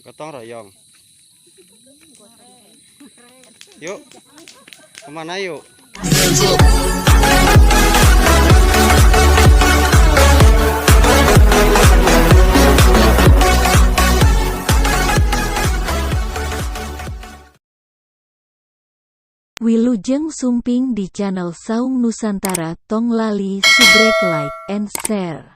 Gotong royong. Yuk. Kemana yuk? Wilujeng Sumping di channel Saung Nusantara. Tong lali subrek, like, and share.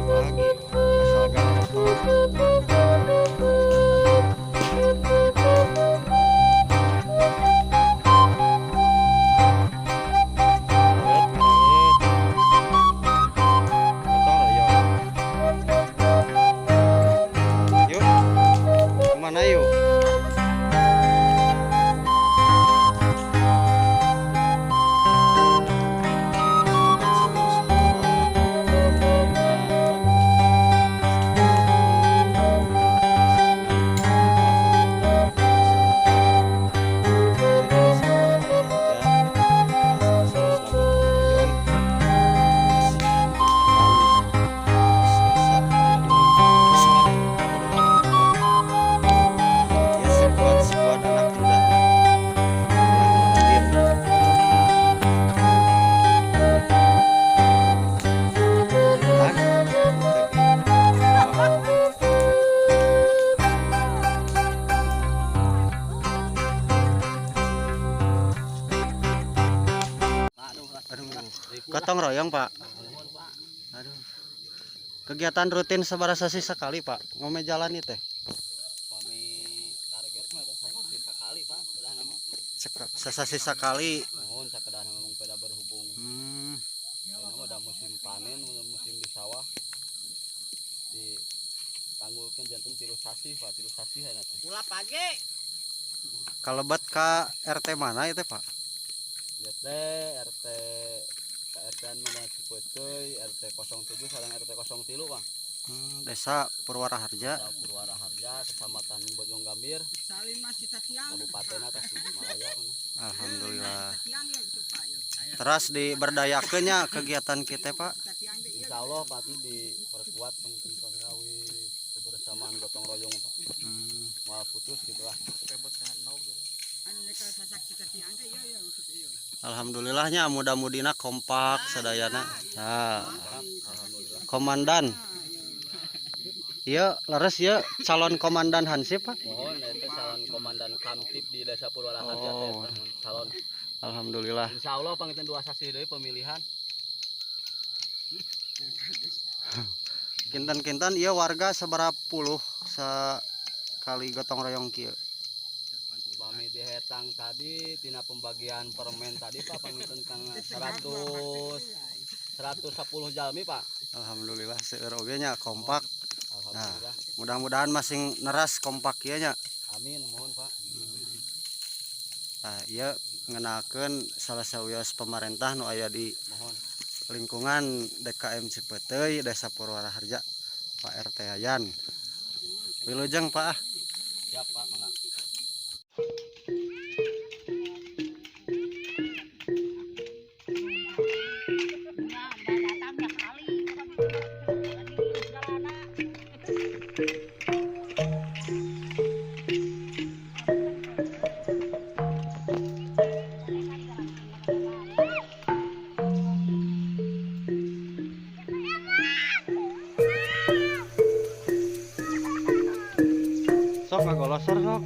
Pagi. Asal gak motor. Ngarit, ngarit. Gotong royong. Yuk. Kemana yuk? Ya, sekuat-sekuat anak muda. Aduh, gotong royong, Pak. Aduh. Kegiatan rutin sabaraha sasih sekali, Pak? Ngome jalan itu teh. Kami target mah ada sasih sekali, Pak, udah nama. Sasih sekali. Mohon sakedah memang pada berhubung. Ayeuna mah udah musim panen, udah musim di sawah. Di tanggulkeun janten 3 sasih, Pak, 3 sasih ayeuna teh. Pula pagi. Kalebet ka RT mana itu, Pak? Ieu teh RT KRT mana Cipeuteuy, RT 07 sareng RT 03, Pak. Desa Purwaraharja. Desa Purwaraharja, Kecamatan Bojong Gambir, Salin masih tatiang. Kabupaten Tasikmalaya. Alhamdulillah. Terus diberdayakeunnya kegiatan kita, Pak. Insya Allah pasti diperkuat pengkawi kebersamaan gotong royong, Pak. Mau putus gitu lah. Alhamdulillahnya mudah-mudina kompak sadayana. Nah, komandan. Iya, leres ya calon komandan Hansip, Pak. Mohon eta calon komandan Kamtib di Desa Purwaraharja teh Oh. eta, calon. Alhamdulillah. Insyaallah panginten 2 sasih deui pemilihan. Kinten-kinten ieu warga sabaraha puluh sekali gotong royong kieu? Upami dihetang tadi tina pembagian permen tadi, Pak, panginten kana 100 110 jalmi, Pak. Alhamdulillah, seueur oge nya, kompak. Alhamdulillah. Mudah-mudahan masing neras kompak kieu nya. Amin, mohon, Pak. Nah, ieu ngenakeun salah sawios pemerintah nu aya di Mohon. lingkungan DKM Cipeuteuy, Desa Purwaraharja, Pak RT Yayan. Wilujeng, Pak, ah. Siap, Pak, mangga. Nah, datang ya kali. Lagi segalana. Sok ngagolosor, sok.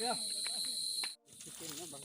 Ya. Bikinnya Bang.